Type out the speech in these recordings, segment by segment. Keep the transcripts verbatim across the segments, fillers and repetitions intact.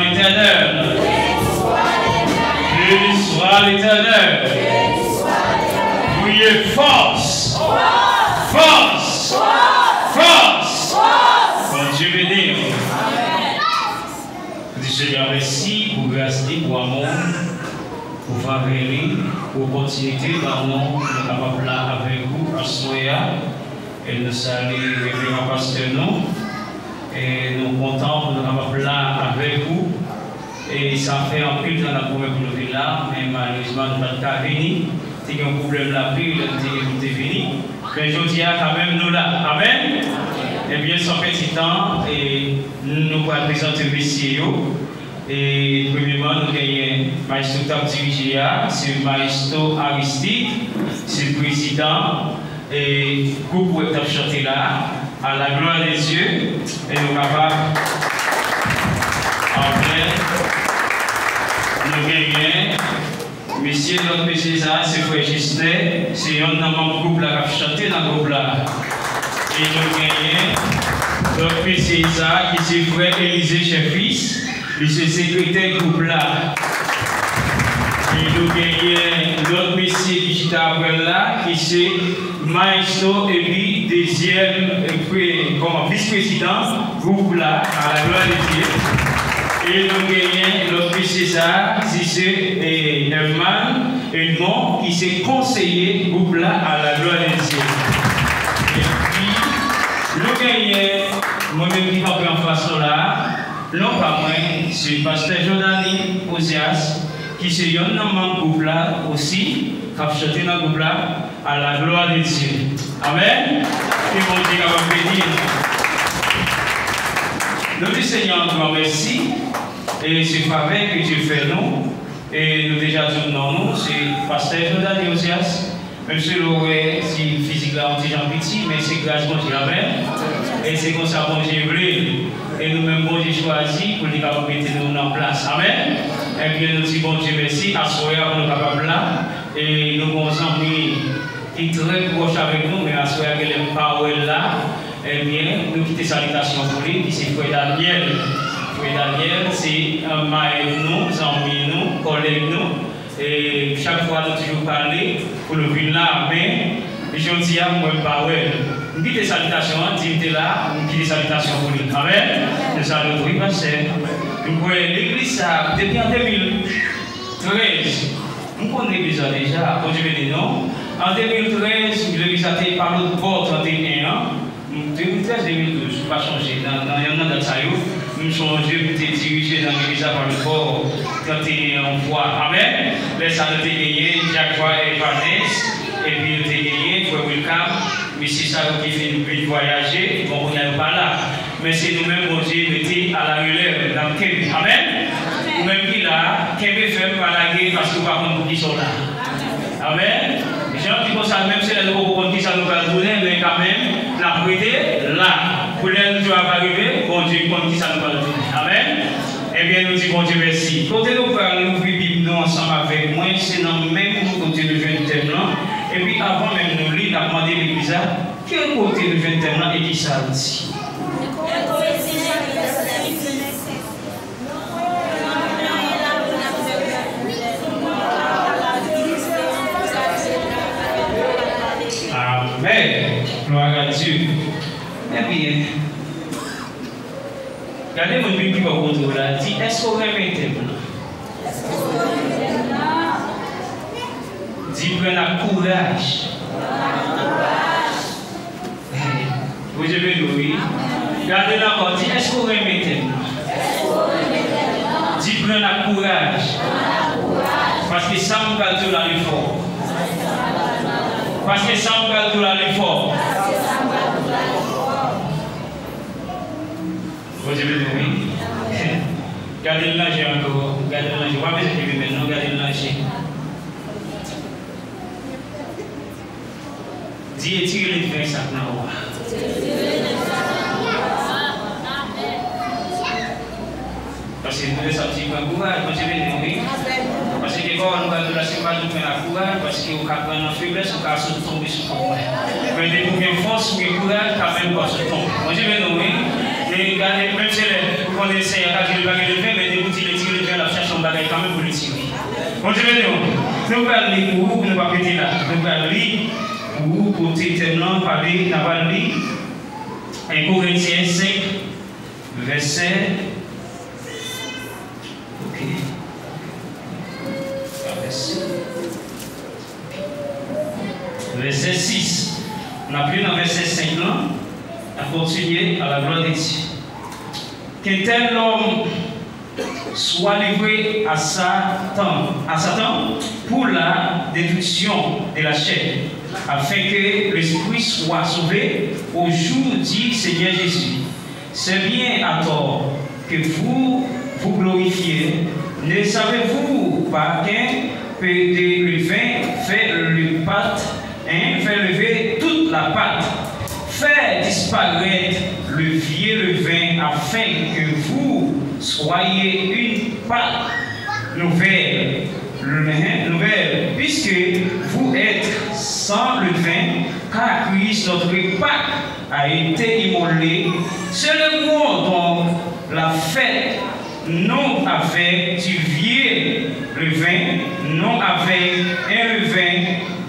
L'Éternel. Béni soit l'Éternel. Priez force. Force. Force. Bondye beni w. Di Senyè mèsi pou gras li, pou amou, pou favè li, pou opòtinite ba nou, nou kapab la avèk ou aswè a. E nou salye reveran pastè nou. E nou kontan pou nou kapab la avèk ou. E sa fè anpil tan n ap pwomèt pou nou vin la, men malerezman nou pa t ka vini. Te gen yon pwoblèm lapli, lè nou te gen pou nou te vini. Men jodi a, kanmenm, nou la. Amèn! Ebyen, san pèdi tan, e nou pral prezante mesye yo. E premyèman, nou genyen mayestwo k ap dirije a, se mayestwo Aristide, se prezidan e gwoup wè k t ap chante la, à la gloire de Dieu, e nou kapab, apre, nou genyen mesye, lòt mesye sa a, se frè Jislè, se yonn nan manm gwoup la k ap chante nan gwoup la. E nou genyen lòt mesye sa a ki se frè Elize Chèfis, li se sekretè gwoup la. E nou genyen lòt mesye ki chita apre l la, ki se mayestwo epi dezyèm, e, pre-, kòman, vis prezidan gwoup la, à la gloire de Dieu. E nou genyen lòt mesye sa a, ki se, e, Herman Edmond, ki se konseye gwoup la, à la gloire de Dieu. Epi, nou genyen mwen menm ki kanpe anfas nou la a, non pa mwen, se pastè Jordany Ozias, ki se yonn nan manm gwoup la osi, k ap chante nan gwoup la, à la gloire de Dieu. Amèn. Ke Bondye kapab beni nou. Nou di Senyè an gran mèsi, e se favè ke Dye fè nou, e nou deja di w non nou, se pastè Jordany Ozias, menm si nou wè si fizik la yon ti jan piti, men se gras Bondye, amèn. E se konsa Bondye vle. E nou menm Bondye chwazi pou li kapab mete nou nan plas. Amèn. Ebyen, nou di Bondye mèsi, aswè a pou nou kapab la. E nou gen yon zanmi ki trè pwòch avèk nou, men aswè a genlè m pa wè l la. Ebyen, nou kite salitasyon pou li, ki se frè Daniel. Frè Daniel, se, e, mayèt nou, zanmi nou, kòlèg nou. E chak fwa nou toujou pale pou nou vin la, men jodi a, mwen pa wè l. M kite salitasyon an, di m te la, m kite salitasyon pou li. Amèn. Nou salye w tou, wi, pastè. M kwè legliz sa, depi an de mil trèz, m konn legliz la deja, Bondye beni nou. An de mil trèz, legliz la te pa lòt bò trannteyen an. De mil trèz, de mil douz, m pa chonje. Nan, nan yonn nan dat sa yo, m chonje m te dirije nan legliz la pa lòt bò trannteyen an yon fwa. Amèn. Lè sa a, nou te genyen Jack Joy Evanès, epi nou te genyen frè Wilcam. Mesye sa yo ki fin vin vwayaje, bon, kounye a yo pa la. Men se nou menm Bondye mete à la relève, n ap kenbe. Amèn. Ou menm ki la, kenbe fèm, pa lage, paske ou pa konn poukisa w la. Amèn. Jan di konsa, menm si lè nou poko konn kisa nou pral tounen, men kanmenm, n ap rete la. Pou lè jou a va rive, Bondye konn kisa nou pral tounen. Amèn. Ebyen, nou di Bondye mèsi. Kote nou pral, louvri Bib nou ansanm avèk mwen, se nan menm kote nou jwenn tèm lan. Epi avan menm nou li, n ap mande legliz la, ki kote nou jwenn tèm lan e kisa l di? Amèn. Glwa a Dye. Ebyen, gade moun ki bò kote w la, di, èske w renmen tèm lan? Di, pran l ak kouraj. Bondye beni w, wi. Gade l ankò, di, èske w renmen tèm lan? Di, pran l ak kouraj. Paske sa m pral di w la, li fò. Paske sa m pral di w la, li fò. Bondye beni w, wi. Gade l nan je ankò, gade l nan je. W pa bezwen kenbe men l non, gade l nan je. Di, etire leve sa k nan ou a. Paske nou lè sa di pran kouraj, Bondye beni w, wi. Paske gen pawòl nou pral di w la, si nou pa di w pran kouraj, paske ou ka pran nan feblès, ou ka sot tonbe sou kont mwen. Men depi w gen fòs, ou gen kouraj, kanmenm w ap sot tonbe. Bondye beni w, wi. E gade, menm se lè ou konnen Senyè a ka di li pa gen ledven, men depi w di li tire ledven, l ap chache yon bagay kanmenm pou li tire. Bondye beni w. Nou pral li pou ou, nou p ap rete la. Nou pral li pou ou, kote tèm lan pale, n a pral li. En Korentyen senk, vèsè, ok. Vèsè, vèsè sis. N ap li nan vèsè senk lan, n ap kontinye à la gloire de Dieu. Qu'un tel homme soit livré à Satan, à Satan pour la destruction de la chair, afin que l'esprit soit sauvé au jour du Seigneur Jésus. C'est bien à tort que vous vous glorifiez. Ne savez-vous pas qu'un peu de levain fait le pâte, hein, fait lever toute la pâte? Faites disparaître le vieux levain afin que vous soyez une pâte nouvelle, nouvelle, puisque vous êtes sans levain, car Christ, notre Pâque, a été immolé. Célébrons donc la fête, non avec du vieux levain, non avec un levain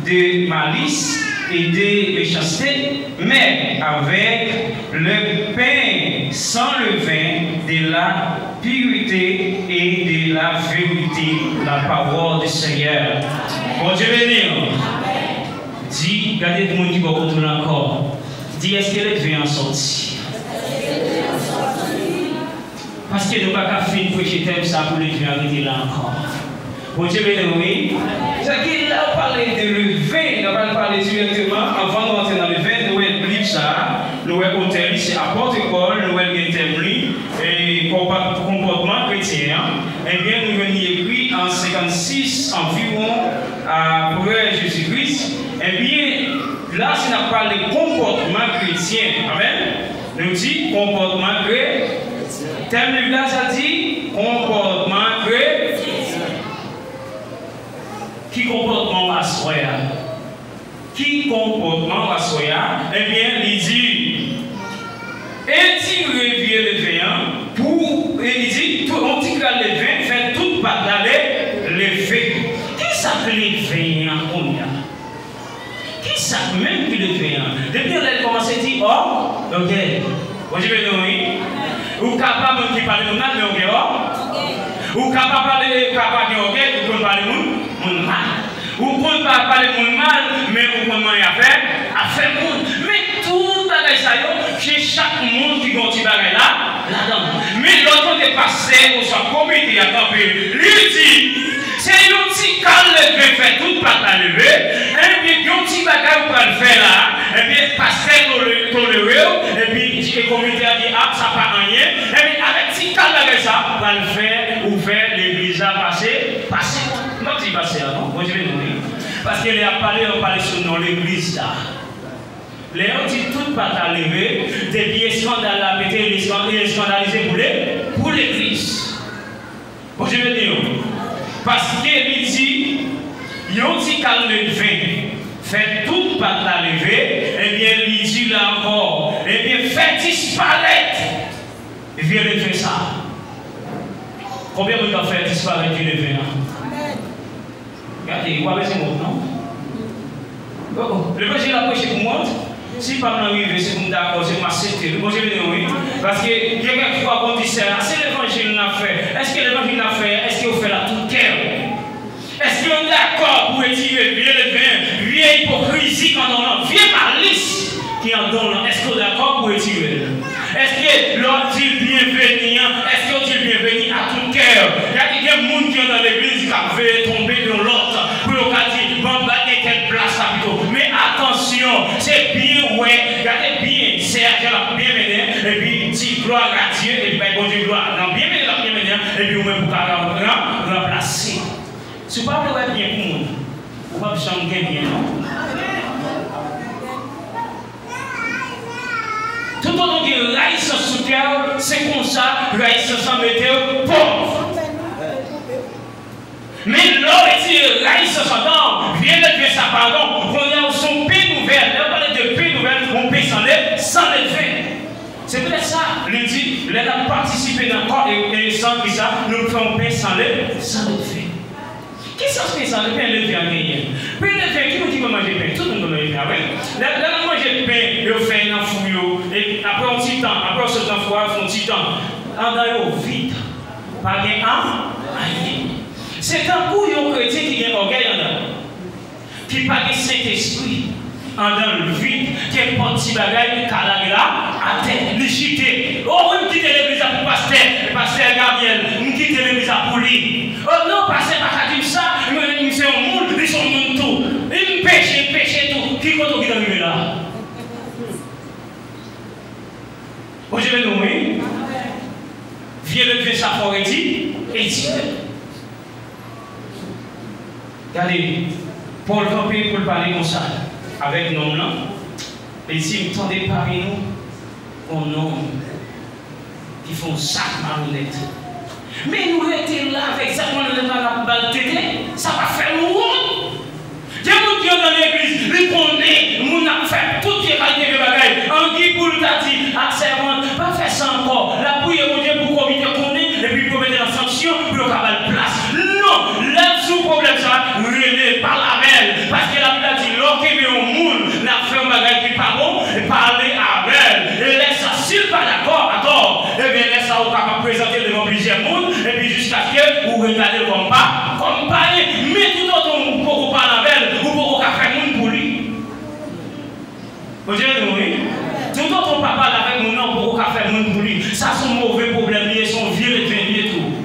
de malice et de méchanceté, mais avec le pain sans levain de la pureté et de la vérité, la parole du Seigneur. Bondye beni w. Di, gade moun ki bò kote w la ankò. Di, èske ledven an sòti? Paske nou pa ka fin preche tèm sa pou ledven an rete la ankò. Bondye beni w, wi. Sa ki lè w pale de ledven, nou pral pale dirèkteman, anvan nou antre nan ledven, nou wè liv sa a, nou wè otè li, se apòt Pòl, nou wè l gen tèm li, e konpòt-, konpòtman kretyen an. Ebyen, nou jwenn li ekri an senkannsis anviwon apre Jezi Kris. Ebyen, la, si n ap pale konpòtman kretyen, amèn, nou di konpòtman kre-, tèm liv la, sa di konpòtman kretyen. Ki konpòtman w aswè a? Ki konpòtman w aswè a? Ebyen, li di, etire vye ledven an pou, e li di, tou, yon ti kral ledven, fè tout pat la le-, leve. Kisa k ledven an kounye a? Kisa k menm ki ledven an? Depi lè l kòmanse di, ò, ok. Bondye beni w, wi. Ou ka pa moun ki pale moun mal, men ou gen ò. Ou ka pa pale, ou ka pa gen ògèy, ou konn pale moun, moun mal. Ou konn pa pale moun mal, men ou konn manyen afè, afè moun. Men tout bagay sa yo, se chak moun ki gen yon ti bagay la, ladan l. Men lè w tande pastè oswa komite a kanpe, li di, se yon ti kal ledven fè tout pat la leve, ebyen, yon ti bagay ou pral fè la, ebyen, pastè tole-, tolere w, epi di, e komite a di, a, sa pa anyen, ebyen, avèk ti kal bagay sa, pral fè, ou fè legliz la pase, pase. M p ap di pase a non, Bondye beni w, wi. Paske lè y ap pale, yo pale sou non legliz la. Lè yo di tout pat la leve, depi eskandal la pete, li eskan-, li eskandalize pou le-, pou legliz. Bondye beni w. Paske li di, yon ti kal ledven fè tout pat la leve, ebyen, li di la ankò, ebyen, fè disparèt vye ledven sa a. Konbyen moun k ap fè disparèt vye ledven an? Gade, ou pa bezwen wont, non? Oh, oh. Levanjil ap preche pou m wont. Si pa m nan rive, se pou m dakò, se pou m aksepte. Bondye beni w, wi. Paske, gen kèk fwa, bon, di sè a, se levanjil n ap fè. Èske levanjil n ap fè a, èske w fè l ak tout kè w? Èske w dakò pou retire vye ledven, vye ipokrizi k anndan w lan, vye malis ki anndan w lan? Èske w dakò pou retire l? Èske lè w ap di l byenveni an, èske w di l byenveni ak tout kè w? Gade, gen moun ki anndan legliz, ki ap veye tonbe yon lòt, pou yo ka di, "Bon, ba gen kèk plas la pito." Men atansyon, se byen wè, gade byen, sè a jan l ap byen mennen, epi di, "Gloire à Dieu," epi bay Bondye glwa. Nan byen mennen l ap byen mennen an, epi ou menm ou ka ran-, ran-, ranplase. Si w pa vle wè byen pou moun, ou p ap janm gen byen, non. Toutotan w gen rayisans sou kè w, se konsa rayisans lan mete w pòv. Men lè w retire rayisans anndan w, vye ledven sa pa anndan w, kounye a w se yon pen nouvèl. Lè yo pale de pen nouvèl, yon pen san le-, san ledven. Se poutèt sa, li di, San kisa? Nou fè yon pen san le, san leven. Ki sans pen san, pen leven an genyen? Pen leven, ki moun ki konn manje pen? Tout moun konn manje pen, a vre? Lè, lè n ap manje pen, yo fè nan fou yo, e apre yon ti tan, apre yo sot nan fou a, yo fè yon ti tan, anndan yo vid. Pa gen an-, anyen. Se tankou yon kretyen ki gen ògèy anndan, ki pa gen Sentespri. Anndan l vid, kenpòt ti bagay ka lage la atè, li chite. O wi, m kite legliz la pou pastè, pastè Gabriel, m kite legliz la pou li. O non, pastè pa ka di m sa, m, m se yon moun, li se yon moun tou. M peche, m peche tou. Ki kote w gentan rive la? Bondye beni w, wi. Vye ledven sa fò redi, etire. Gade, Pòl kanpe pou l pale konsa avèk nonm lan. Li di, m tande pami nou yon nonm ki fè yon zak malonèt. Men nou rete la avèk zak malonèt la, n ap ba l tete, sa pa fè nou wont? Gen moun ki anndan legliz, li konnen moun ap fè tout vye kalite vye bagay. Angi pou l ta di ak sèvant, pa fè sa ankò. L ap priye Bondye pou komite konnen, epi pou mete nan sanksyon, pou yo ka ba l plas. Non! Lè l sou pwoblèm sa, rele l, pale avè l. Paske Labib la di, lè w kenbe yon moun, l ap fè yon bagay ki pa bon, pale avè l. E lè sa, si l pa dakò, atò, ebyen, lè sa, ou kapab prezante l devan plizyè moun, epi jiskaske ou regade l kòm pa, kòm payen. Men toutotan ou poko pale avè l, ou poko ka fè moun pou li. Bondye beni w, wi. Toutotan ou pa pale avèk moun nan, ou poko ka fè moun pou li. Sa se yon move pwoblèm li ye, se yon vye ledven li ye tou.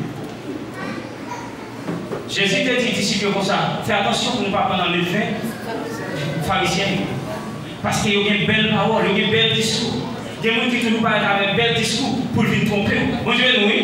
Jezi te di disip yo konsa, fè atansyon pou nou pa pran nan ledven Farizyen yo. Paske yo gen bèl pawòl, yo gen bèl diskou. Gen moun ki toujou parèt avèk bèl diskou pou l vin twonpe w. Bondye beni w, wi.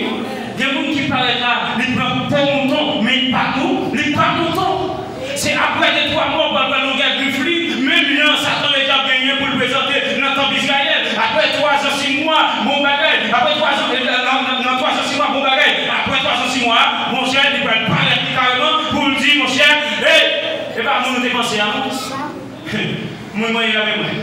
Gen moun ki parèt la, li pran po mouton, men li pa mou-, li pa mouton. Se apre de twa mwa, w pral wè longè grif li, menm jan Satan Ledyab genyen pou l prezante nan tanp Izrayèl. Apre twa zan, sis mwa, bon bagay. Apre twa zan, nan, nan, nan twa zan, sis mwa, bon bagay. Apre twa zan, sis mwa, monchè, li pral parèt li kareman pou l di, monchè, hey, e pa moun ou te panse a, non. Moun mwen ye avèk mwen.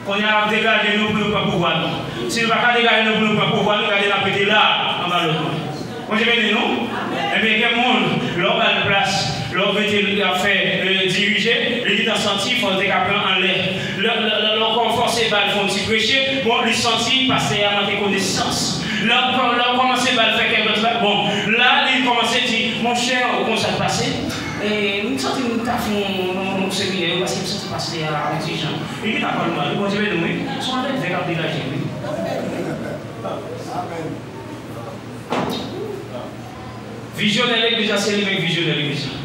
Kounye a, n ap degaje nou pou nou pran pouvwa nou. Si nou pa ka degaje nou pou nou pran pouvwa nou, gade n ap rete la, anba lòd mwen. Bondye beni nou. Ebyen, gen moun, lè w ba l plas, lè w mete l ap fè, e, dirije, li gentan santi fò l te ka pran anlè. Lè, lè, lè, lè w fòse ba l fè yon ti preche, bon, li santi pastè a manke konesans. Lè w, lè w kòmanse ba l fè kèk lòt bagay, bon, la, li kòmanse di, monchè, ou konn sa k pase? E, m santi m ta fè yon, yon, yon seminè, paske m santi pastè a yon ti jan. Epi ta pale mal, Bondye beni w, wi. Se yon lèt vè k ap degaje, wi. Vizyonè legliz la, se li menm ki vizyonè legliz la.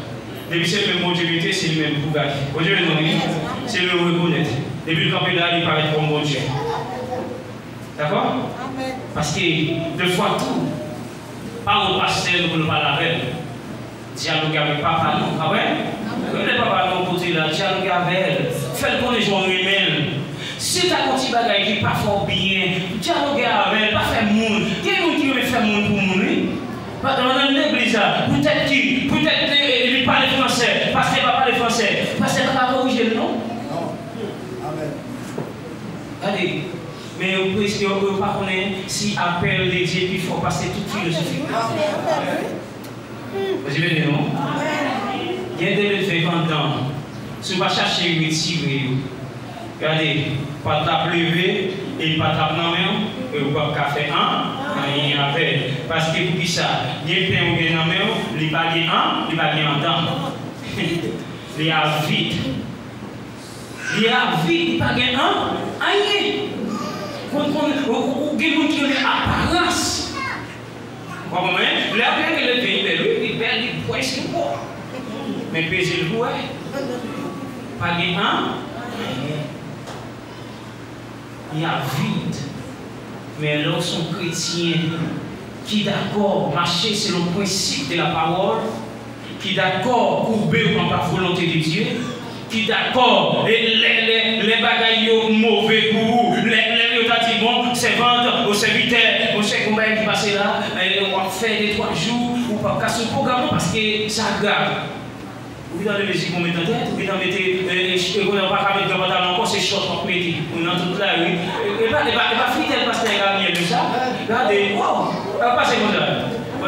Depi se li menm Bondye mete, se li menm pou gade. Bondye beni w, wi. Se li menm ou rekonèt. Depi l kanpe la, li parèt kòm Bondye. Dakò? Amèn. Paske, defwa tou, pa rele pastè nou pou nou pale avè l. Dyaloge avèk papa nou, pa vre? Rele papa nou kote la, dyaloge avè l. Fè l konnen jan w renmen l. Si l ta gon ti bagay ki pa fè w byen, dyaloge avè l, pa fè moun. Gen moun ki renmen fè moun pou moun, wi. Pa, nan, nan legliz la, poutèt ki, poutèt li, li pale fransè, pastè pa pale fransè, pastè pa ka korije l, non? Non. Amèn. Gade, men yo, yo, yo pa konnen si apèl de Dye pi fò pase tout filozofi. Bondye beni nou. Gen de ledven anndan, si w pa chache retire yo, gade, pa t ap leve e pa t ap nan men w, e ou p ap ka fè an-, anyen avè l. Paske poukisa? Gen pen ou gen nan men w, li pa gen an-, li pa gen anndan. Li a vid. Li a vid, li pa gen an-, anyen. Konn, konn, ou, ou, ou gen moun ki renmen aparans. Ou konprann mwen? Lè w gade ledven, li bèl, wi, li bèl, li pwès, li gwo. Men peze l pou wè. Pa gen an-, anyen. Li a vid. Men lè w se yon kretyen ki dakò mache selon prensip de la parole, ki dakò koube w anba volonte de Dye, ki dakò, e lè, lè, lè bagay yo move pou ou, lè, lè yo ta di, bon, sèvant, o sèvitè, monchè, gon bagay ki pase la, e w ap fè de twa jou, ou p ap ka sou pwogram nan paske sa grav. Ou gentan leve jip ou met nan tèt, ou gentan mete, e, e, ch-, e, kounye a ou pa ka met gran pantalon ankò, se chòt w ap mete. Ou nan tout lari. E, e pa, e pa, e pa fidèl pastè Gabriel wi sa. Gade, waw, sa k ap pase konsa.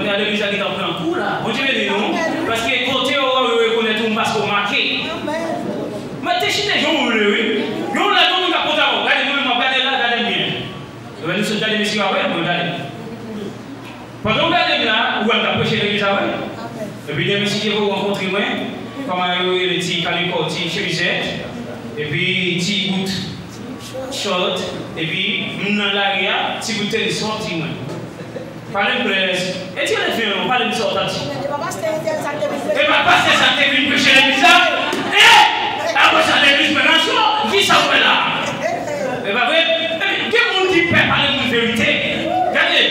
Gade legliz la gentan pran kou la. Bondye beni nou. Paske kote yo wè w, yo rekonèt ou paske w make. Mwen te chita jan w vle, wi. Yon lè, yon moun k ap pote avè w. Gade, mwen menm, m ap gade la, gade m byen. Lè nou sot gade mesye yo apre, mwen gade. Pandan w gade m la, ou wè m t ap preche legliz la, wi. Epi demen, si Dye vle, ou rankontre mwen. Kòman yo rele ti kalikò, ti chemizèt. Epi ti bout short. Epi m nan lari a, ti bout tenis, w ap di mwen. Pale m klè. E ti elèv mwen, pale m sa w t ap di. E pa pastè sa k te vin preche legliz la? E apre sa, legliz pran nasyon. Kisa w fè la? E pa vre? Epi, gen moun ki pè pale moun verite. Gade,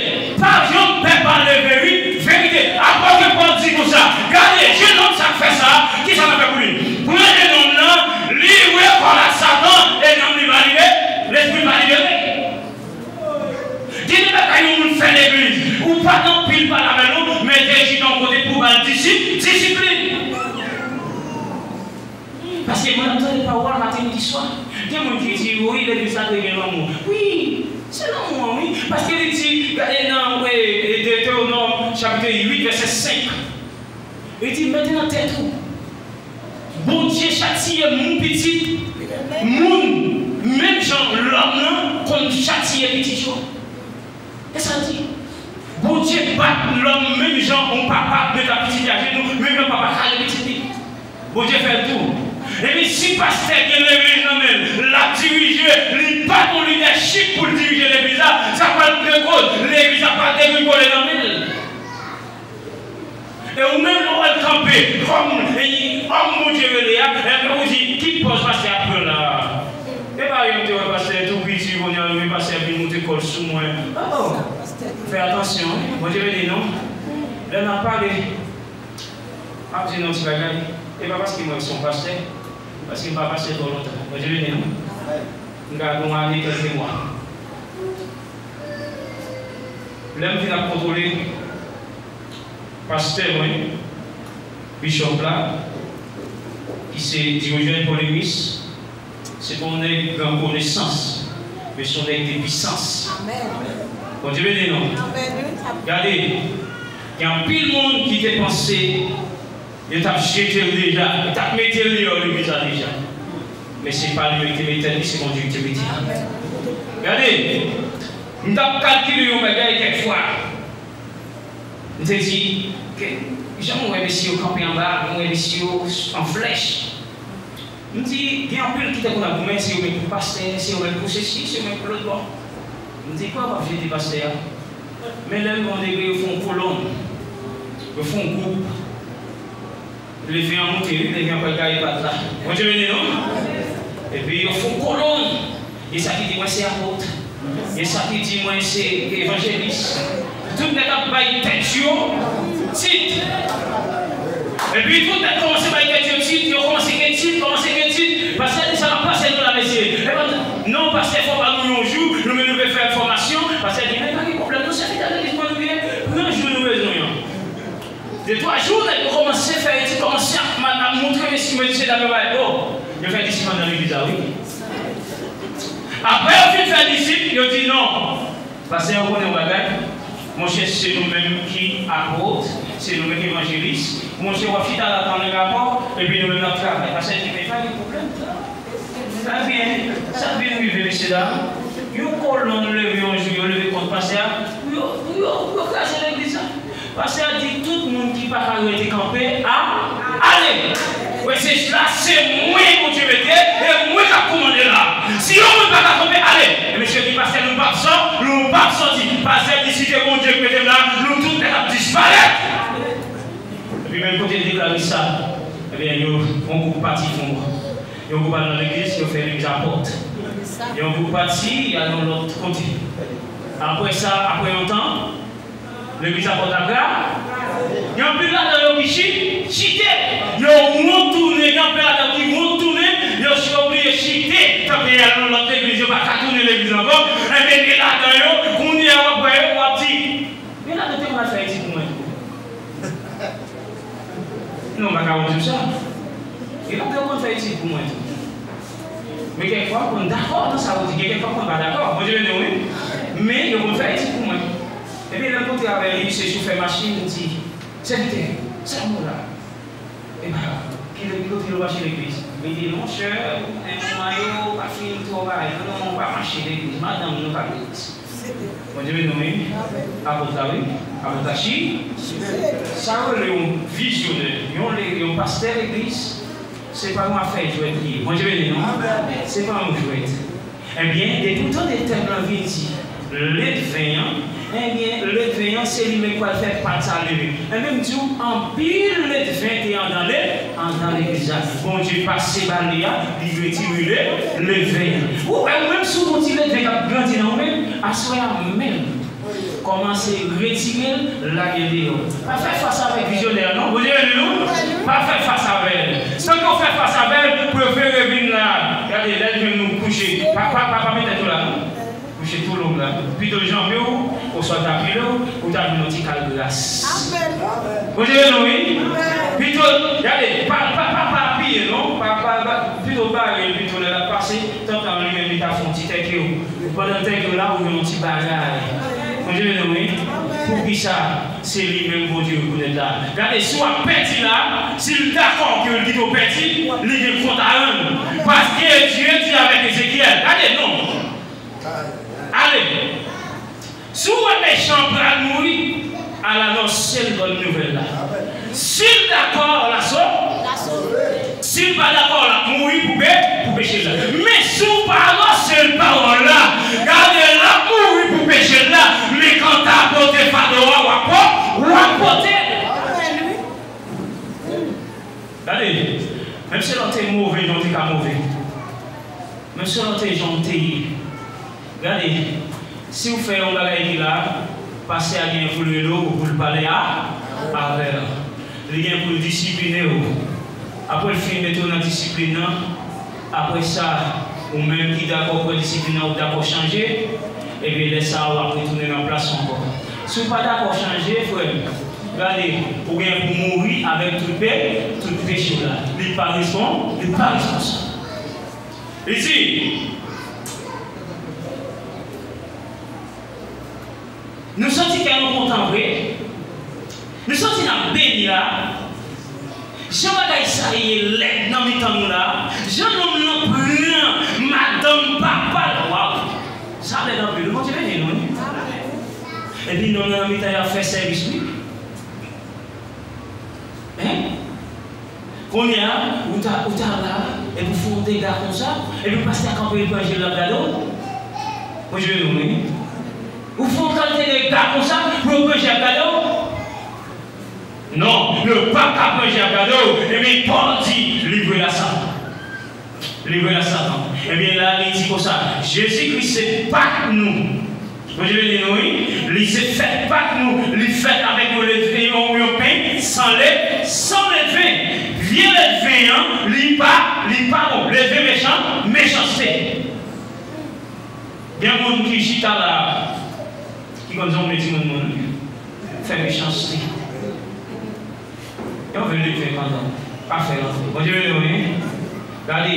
pa janm pè pale veri-, verite. Apòt Pòl di konsa, gade, jennonm sa k fè sa, kisa n ap fè pou li? Pran jennonm nan, li wè kò l ak Satan, e nanm li pa libere, lespri l pa libere. Gen de bagay yon moun fè legliz, ou pa nan pil pale avè l non, mete l chita yon kote pou ba l disip-, disiplin. Paske mwen ap tande pawòl maten, midi, swa. Gen moun ki di, wi, legliz la dwe gen lanmou. Wi, se lanmou an, wi. Paske li di, gade nan, e, e, Detewonòm, chapit uit, vèsè senk. Li di, mete nan tèt ou, Bondye chatiye moun pitit, moun, menm jan lòm nan konn chatiye pitit yo. E sa l di? Bondye bat lòm menm jan yon papa ap met pitit li ajenou, menm jan papa kale pitit li. Bondye fè l tou. Epi si pastè gen legliz nan men l, l ap dirije, li pa gon lidèchip pou l dirije legliz la, sa pral gen koz, legliz la pral degrengole nan men l. E ou menm, lè w al kanpe kòm, e, òm Bondye rele a, epi ou di, ki pòz pastè ap pran la? E pa yè m te wè pastè tou piti, kounye a, men pastè vin moute kò l sou mwen. Oh, fè atansyon, wi. Bondye beni nou. Lè n ap pale, m ap di nou yon ti bagay. E pa paske mwen se yon pastè, paske m pa pastè twò lontan. Bondye beni nou. M ka gen yon ane, kèlke mwa. Lè m vin ap kontwole pastè mwen, bishop la, ki se Diogène Polemis, se pa yon nèg gran konesans, men se yon nèg de pisans. Amèn. Bondye beni nou. Amèn, wi. Gade, gen anpil moun ki te panse yo t ap jete l deja, yo t ap mete l deyò legliz la deja. Men se pa li menm ki te mete tèt li, se Bondye ki te mete l. Gade, m t ap kalkile yon bagay kèk fwa. M te di, ke, jan mwen wè mesye yo kanpe anba, mwen wè mesye yo an flèch. M di, gen anpil ki te konn ap goumen, se yo menm pou pastè, se yo menm pou sesi, se yo menm pou lòt bò. M di, kwa w ap jete pastè a? Men lè l rive yon degre, yo fè yon kolonn, yo fè yon gwoup. Leve an moute, wi, leve an pral gaye pat la. Bondye beni nou. Epi yo fè yon kolonn. Gen sa ki di mwen se apot. Gen sa ki di mwen se evanjelis. Tout nèg ap bay tèt yo tit. Epi tout nèg kòmanse bay tèt yo tit, yo kòmanse gen tit, kòmanse gen tit. Pastè di sa ap pase nou la, mesye. Epa, non, pastè, fò ba nou yon jou, nou menm nou vle fè fòmasyon. Pastè di, men pa gen pwoblèm, nou sèvitè legliz mwen nou ye, pran jou nou bezwen an. De twa jou, nèg yo kòmanse fè etid, kòmanse ap, ap montre mesye, mesye dam yo bagay. Oh, yo fè disip anndan legliz la, wi. Apre yo fin fè disip, yo di non. Pastè, ou konnen yon bagay? Monchè, se nou menm ki apot, se nou menm ki evanjelis. Monchè, w ap chita la tann rapò, epi nou menm n ap travay. Pastè di, men pa gen pwoblèm. Ebyen, sa k vin rive, mesye dam, yon kolonn leve yon jou, yo leve kont pastè a, pou yo, pou yo, pou yo kraze legliz la. Pastè a di, tout moun ki pa ka rete kanpe a, ale. Wè, se la, se mwen Bondye mete, e mwen k ap kòmande la. Si yon moun pa ka kanpe, ale. E mesye di, pastè, nou p ap sò-, nou p ap sòti. Pastè di, si se Bondye k mete m la, nou tout nèt ap disparèt. Epi menm kote l deklare sa, ebyen, yo, yon gwoup pati fè yon, yon gwoup al nan legliz, yo fè legliz apot. Yon gwoup pati, y al yon lòt kote. Apre sa, apre yon tan, legliz apot la kraze. Gen anpil ladan yo ki chi-, chite. Yo wont tounen, gen anpil ladan ki wont tounen, yo oblije chite. Tanpri, y al yon lòt legliz, yo pa ka tounen legliz ankò. Ebyen, gen ladan yo, kounye a w ap wè yo, w ap di, gen ladan te konn al fè etid pou mwen. Non, m pa ka wont di w sa. Gen lòt yo konn fè etid pou mwen tou. Men kèk fwa, m konn dakò nan sa yo di. Gen kèk fwa, m konn pa dakò. Bondye beni w, wi. Men yo konn fè etid pou mwen. E Epi lè m kontre avè li, se chofè machin, li di, "Sèvitè, sa w la?" Epa, ki lè, ki kote yo mache legliz? Li di, "Monchè, ou konnen manman yo pa fin twò bagay, non, non, pa mache legliz, madanm nou pa legliz." Bondye beni w, wi. Apot la, wi. Apot la, chi. Sa yo rele yon vizyonè, yon le-, yon pastè legliz, se pa yon afè jwèt li ye. Bondye beni nou. Se pa yon jwèt. Ebyen, depi w tande tèm lan vin di, ledven an, ebyen, ledven an, se li menm k pral fè pat sa leve. Ebyen, m di w, anpil ledven te andan le, andan legliz la. Bondye pase bale a, li retire le, ledven an. Ou wè, ou menm si w gon ti ledven k ap grandi nan ou menm, aswè a menm, kòmanse retire l, lage l deyò. Pa fè fas avèk vizyonè a, non. Bondye beni nou. Pa fè fas avè l. Tanke w fè fas avè l, prefere vin la. Gade, lè l jwenn nou kouche, pa, pa, pa, pa met tèt ou la, non. Kouche tou long la. Pito l janbe w, oswa l ta pile w, ou ta jwenn yon ti kal gras. Bondye beni w, wi. Pito, gade, pa, pa, pa, pa apiye, non. Pa, pa, pa, pito bare l, pito lè l ap pase, tantan li menm li ta fè yon ti tèke w. Pandan l tèke w la, ou jwenn yon ti bagay. Bondye beni w, wi. Poukisa se li menm Bondye rekonèt la? Gade, si w ap pèdi la, si l dakò ke l kite w pèdi, li gen kont a rann. Paske Dye di avèk Ezekyèl, gade, non. Ale. Si w wè mechan an pral mouri, al anonse l bòn nouvèl la. Si l dakò, l a so-, si l pa dakò, l ap mouri pou pe-, pou peche l la. Men si w pa anonse l pawòl la, gade, l ap mouri pou peche l la, men kanta pote fado a, w ap po-, w ap pote l. Gade, menm selon te move jan w te ka move, menm selon te jan w te ye, gade, si w fè yon bagay ki la, pastè a gen pou l rele w, pou l pale a, avè w. Li gen pou l disipline w. Apre l fin mete w nan disiplin nan, apre sa, ou menm ki dakò pran disiplin nan, ou dakò chanje, ebyen, lè sa a, w ap retounen nan plas ou ankò. Si w pa dakò chanje, frè m, gade, ou gen pou mouri avèk tout pe-, tout peche w la. Li pa respon-, li pa responsab. Li di, nou santi kè nou kontan vre. Nou santi n ap beni la. Jan bagay sa ye lèd nan mitan nou la. Jan nonm lan pran madanm papa l. Waw. Sa lèd anpil. Bondye beni nou, wi. Epi nonm lan nan mitan y ap fè sèvis, wi. Hein? Kounye a, ou ta, ou ta la, epi w fè yon dega konsa, epi pastè a kanpe etranje l ap gade w. Bondye beni w, wi. Ou fè yon kalite dega konsa, pou etranje ap gade w. Non, yo p ap ka etranje ap gade w. Ebyen, Pòl di, livre l a Satan. Livre l a Satan. Ebyen, la, li di konsa, Jezikri se Pak nou. Bondye beni nou, wi. Li se fèt Pak nou. Li fèt avèk yon ledven, yon, yon pen san le-, san ledven. Vye ledven an, li pa, li pa bon. Ledven mechan, mechanste. Gen moun ki chita la, ki konn zonble timoun moun, fè mechanste. Yon vye ledven pandan, pa fè l antre. Bondye beni w, wi. Gade,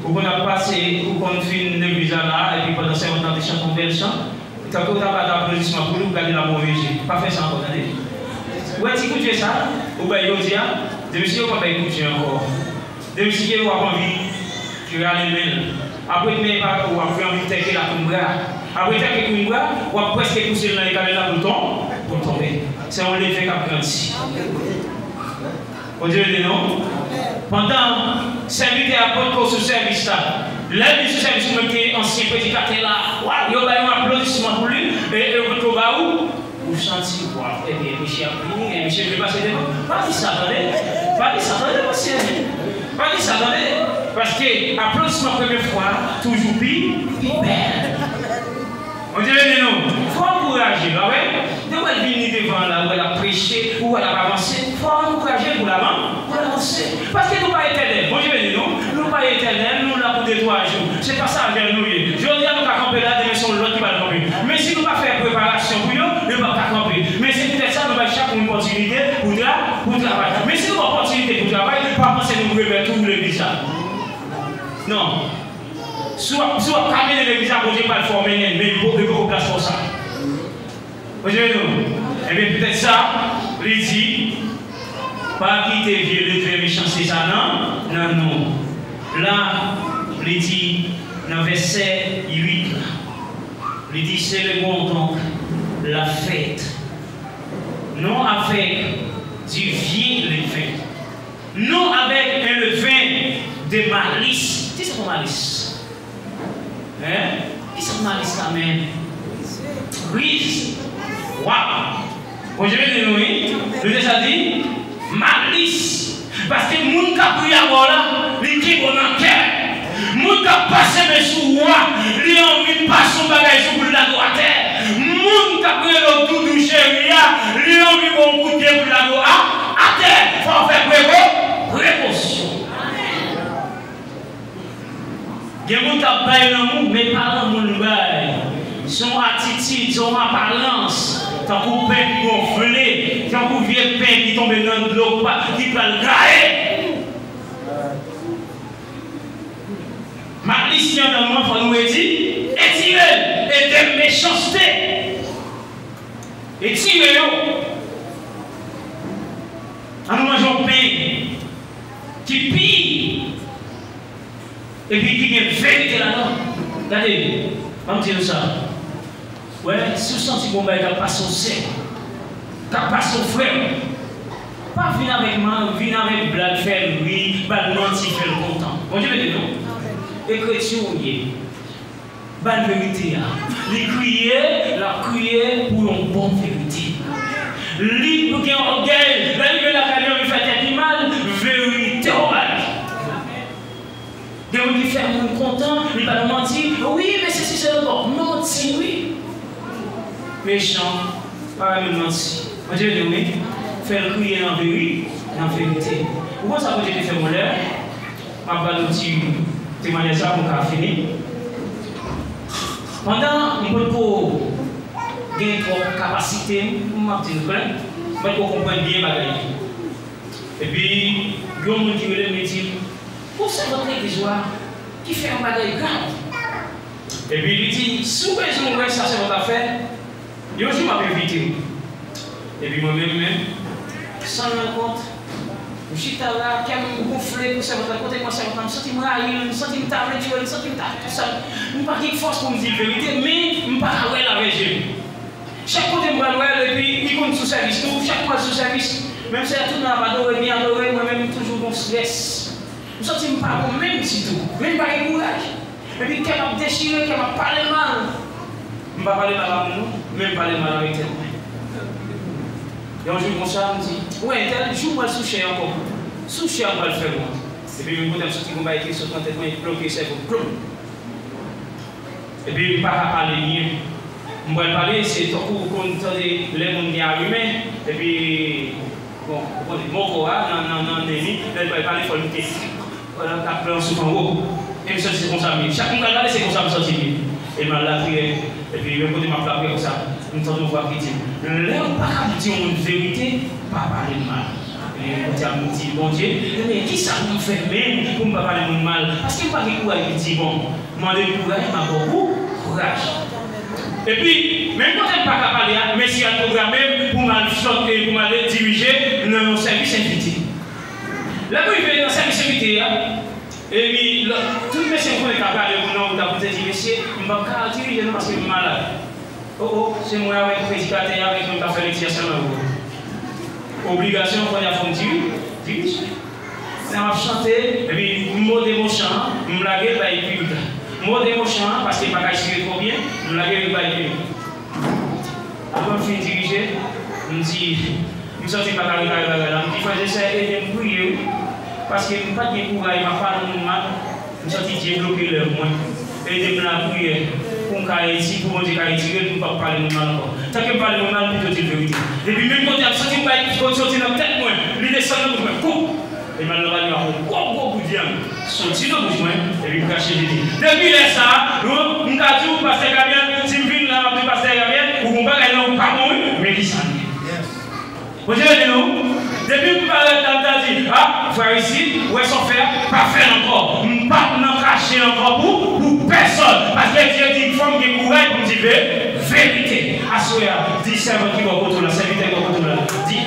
ou konn ap pase, ou konn fin legliz la la, epi pandan sèvant lan te chante yon bèl chan, tankou w ta bat aplodisman pou li, ou gade l ap move je. Pa fè sa ankò, tande. Ou wè ti kout je sa, ou bay jodi a, demen si yo pa bay kout je ankò. Demen si w ap anvi rale men l. Apre demen w ap vle anvi tèke l ak yon bra. Apre tèke l ak yon bra, w ap prèske pouse l nan ekalye la pou l ton-, pou l tonbe. Se yon ledven k ap grandi. Bondye ede nou. Pandan sèvitè a potko sou sèvis la, lè l vin sou sèvis, ou menm ki ansyen predikatè la, waw, yo bay yon aplodisman pou li, e, e yo potko ba ou, ou santi, waw, ebyen, misye ap vini, e misye vle pase devan. Pa di sa, tande. Pa di sa, tande, mesye. Pa di sa, tande. Paske aplodisman premye fwa toujou pi, pi bèl. Bondye beni nou. Fò ankouraje l, w wè. Depi w wè l vini devan la, w wè l ap preche, ou wè l ap avanse, fò ankouraje l pou l avan-, pou l avanse. Paske nou pa etènèl. Bondye beni nou. Nou pa etènèl, nou la pou de twa jou. Se pasajè nou ye. Jodi a nou ka kanpe la, demen se yon lòt ki pral kanpe. Men si nou pa fè preparasyon pou yo, yo p ap ka kanpe. Men se poutèt sa nou bay chak moun opòtinite pou tra-, pou travay. Men si nou ba w opòtinite pou travay, pa panse nou remèt ou legliz la. Non. Si w ap, si w ap ka mennen legliz la, Bondye pral fè w mennen l, men li poko, li poko plas fè w sa. Bondye beni w. Ebyen, poutèt sa, li di, pa kite vye leve mechanste sa nan, nan nou. La, li di, nan vèsè uit la, li di, c'est le bon, donc, la fête. Non avec du vieux levain. Non avec un levain de malice. Kisa k malis? Hein? Kisa k malis la menm? Riz. Waw! Bondye beni nou, wi. Nou deja di, malis. Paske moun k ap ri avè w la, li kenbe w nan kè. Moun k ap pase men sou ou a, li anvi pase yon bagay sou pou l lage w atè. Moun k ap rele w doudou cheri a, li anvi ba w yon kout pye pou l lage w a, atè. Fò w fè preko-, prekosyon. Gen moun k ap bay lanmou, men pa lanmou l bay. Se yon atitid, se yon aparans. Tankou pen ki gonfle, tankou vye pen ki tonbe nan dlo, pa, ki pral gaye. Malis ki anndan nou an, fò nou eti-, etire l, ete mechanste. Etire yo. Ann nou manje yon pen ki pi, epi ki gen verite ladan. Gade, ban m di nou sa. Wè, si w santi gon bagay k ap pase yon sè, k ap pase yon frè, pa vin avèk mal, vin avèk blag, fè l ri, ba l manti, fè l kontan. Bondye beni nou. E kretyen w ye. Ba l verite a. Li kriye, l ap kriye pou yon bon verite. Li gen ògèy, lè li rive lakay li, li fè tèt li mal, verite w ba li. Gen moun ki fè moun kontan, li ba l manti, wi, men se si se lòt bò. Manti, wi. Mechan, pa renmen manti. Bondye beni w, wi. Fè l kriye nan veri-, nan verite. Ou konn sa Bondye te fè m yon lè? M ap ba nou ti temwayaj sa pou m ka fini. Pandan m potko gen twòp kapasite, m ap di nou klè, m potko konprann byen bagay yo. Epi, gen yon moun ki rele m, li di m, gon sèvant legliz ou a ki fè yon bagay grav. Epi li di, si w bezwen wè sa sèvant la fè, yon jou m ap envite w. Epi mwen menm, menm, san m rann kont, m chita la, kè m gonfle pou sèvant la, kote m wè sèvant la, m santi m rayi l, m santi m ta vle tiye l, m santi m ta fè tout sa. M pa gen fòs pou m di l verite, men m pa ka wè l avèk je m. Chak kote m pral wè l, epi li konn sou sèvis tou, chak mwa l sou sèvis, menm si tout moun ap adore, li adore, mwen menm m toujou gon strès. M santi m pa bon menm ditou, men m pa gen kouraj. Epi kè m ap dechire, kè m ap pale mal. M pa pale mal a moun non, men m pale mal avèk tèt mwen. Yon jou konsa, m di, ou wè entèl, jou m pral sou chè ankò. Sou chè a m pral fè wont. Epi menm kote m soti, gon bagay ki sot nan tèt mwen, e bloke sèvo m, ploum. Epi m pa ka pale byen. M pral pale, se tankou ou konn tande lè moun gen alimè, epi, bon, ou konnen, mokò a nan, nan, nan nen li, lè l pral pale, fò l moute. Wala, k ap pran souf anwo. E m santi se konsa m ye. Chak moun k al pale, se konsa m santi m ye. E m al lapriyè. Epi, menm kote m ap lapriyè konsa, m tande yon vwa ki di m, lè w pa ka di yon moun verite, pa pale l mal. E kote a m di, Bondye, men kisa pou m fè menm pou m pa pale moun mal? Paske m pa gen kouraj pou di, bon, mande l kouraj, m ap ba w kou-, kouraj. Epi, menm kote m pa ka pale a, mesye a pwograme m pou m al chante, pou m al dirije nan yon sèvis envite. Lè m rive nan sèvis envite a, epi lòt, tout mesye m konnen k ap gade m nan wout la, pou m te di, mesye, m p ap ka dirije non paske m malad. O, o, se mwen avèk predikatè a, avèk mwen k ap fè lekti a sèlman, wi. Obligasyon, kounye a fò m diri-, dirije. Lè m ap chante, epi m mode mo chan an, m lage l bay pirit la. M mode mo chan an, paske m pa ka espire twò byen, m lage l bay pirit. Apre m fin dirije, m di, m santi m pa ka repare bagay la. M di, frè e sè, ede m priye, wi. Paske m pa t gen kouraj, m ap pale moun mal. M santi Dye bloke lèv mwen. Ede m lapriyè pou m ka eti-, pou Bondye ka etire l, pou m pa pale moun mal ankò. Tanke m pale moun mal, m pito di l verite. Epi menm kote a, m santi m bay kote soti nan tèt mwen, li desann nan bouch mwen, koup! E m al nan banyo a, yon gwo, gwo bout vyann soti nan bouch mwen, epi m krache l jete. Depi lè sa a, m ka di w, pastè Gabriel, si m vin la, m ap di pastè Gabriel, ou gon bagay nan ou pa bon, wi, men ki sa l ye? Bondye beni nou. Depi m parèt la, m ta di, a, frè isit, wè sa w fè a, pa fè l ankò. M p ap nan kache ankò pou, pou pèsòn. Paske Dye di, fò m gen kouraj pou m di ve-, verite. Aswè a, di sèvant ki bò kote w la, sèvitè ki bò kote w la, di,